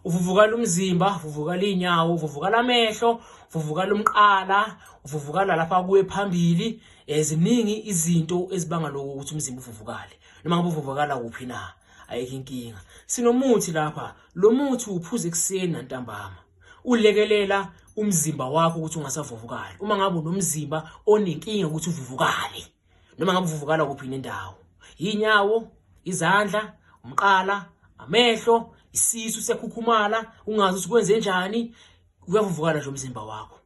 Uvuvukala umzimba, uvuvukala iy'nyawo, uvuvukala amehlo, uvuvukala umqala, uvuvukala lapha kuye phambili. Ziningi izinto ezibanga lokho ukuthi umzimba uvuvukale. Noma ngabe uvuvukala kuphi na, ayikho inkinga. Sinomuthi lapha, lo muthi uwuphuza ekuseni nantambama. Ulekelela umzimba wakho ukuthi ungasavuvukali. Uma ngabe unomzimba onenkinga ukuthi uvuvukale. Noma ngabe uvuvukala kuphi nendawo. Yinyawo, izandla, umqala, amehlo, isisu siyakhukhumala, ungazi ukuthi kwenze njani, uyavuvukala nje umzimba wakho.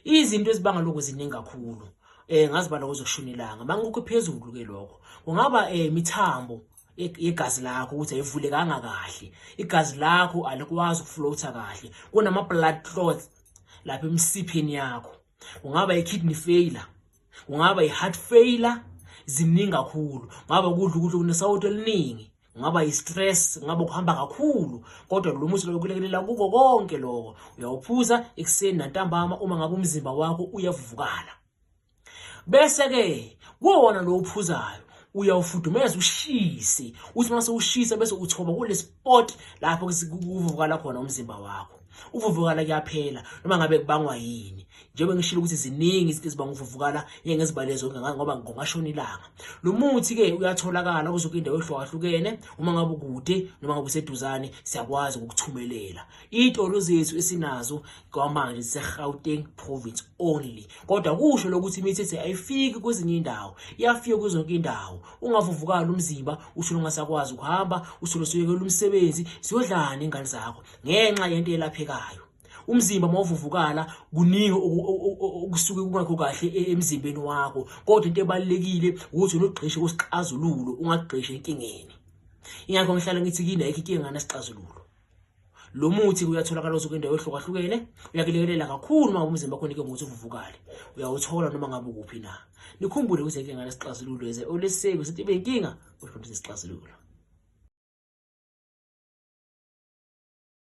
Izinto ezibanga lokho ziningi kakhulu. Ngazibala kuzoshona ilanga. Mangikho phezulu ke lokho. Kungaba imithambo yegazi lakho ukuthi ayivulekanga kahle. Igazi lakho alikwazi ukufloatha kahle. Kunama blood clots lapha emsipheni yakho. Kungaba i-kidney failure, kungaba i-heart failure, ziningi kakhulu. Kungaba ukudla ukudla okunesawoti eliningi, kungaba i-stress, kungaba ukuhamba kakhulu. Kodwa lo muthi lo kulekelela kuko konke lokho. Uyawuphuza ekuseni nantambama uma ngabe umzimba wakho uyavuvukala. Bese ke kuwona lo uphuzayo uyawufudumeza ushise, uthi mase ushisa bese uthoba kule spot lapho kuvuvukala khona umzimba wakho. Uvuvukala kuyaphela noma ngabe kubangwa yini. Njengoba ngishilo ukuthi ziningi izinto ezibanga uvuvukala, ngeke ngizibale zonke ngoba ngongashona ilanga. Lo muthi ke uyatholakala kuzo indawo ehlukahlukene, uma ngabe ukude noma ngabe useduzane siyakwazi ukukuthumelela. Iy'tolo zethu esinazo kwamanje zise-Gauteng province only. Kodwa kusho lokuthi imithi ethi ayifiki kwezinye iy'ndawo, iyafika kuzonke iy'ndawo. Ungavuvukali umzimba, uthole ungasakwazi ukuhamba, uthole usuyekela umsebenzi, ziyodlani iy'ngane zakho ngenxa yento eyelaphekayo. Umzimba mawuvuvukala kuningi okusuke kungekho kahle emzimbeni wakho, kodwa into ebalulekile ukuthi unogqishe kusixazululo, ungagqishi enkingeni. Ingakho ngihlala ngithi kini ayikho inkinga nganasixazululo. Lo muthi uyatholakala usuke indawo ehlukahlukene, uyakulekelela kakhulu uma umzimba wakho unike ngokuthi uvuvukale. Uyawuthola noma ngabe ukuphi na. Nikhumbule ukuthi inkinga ngesixazululo eze oleseke sithi ibe inkinga usho ukuthi isixazululo.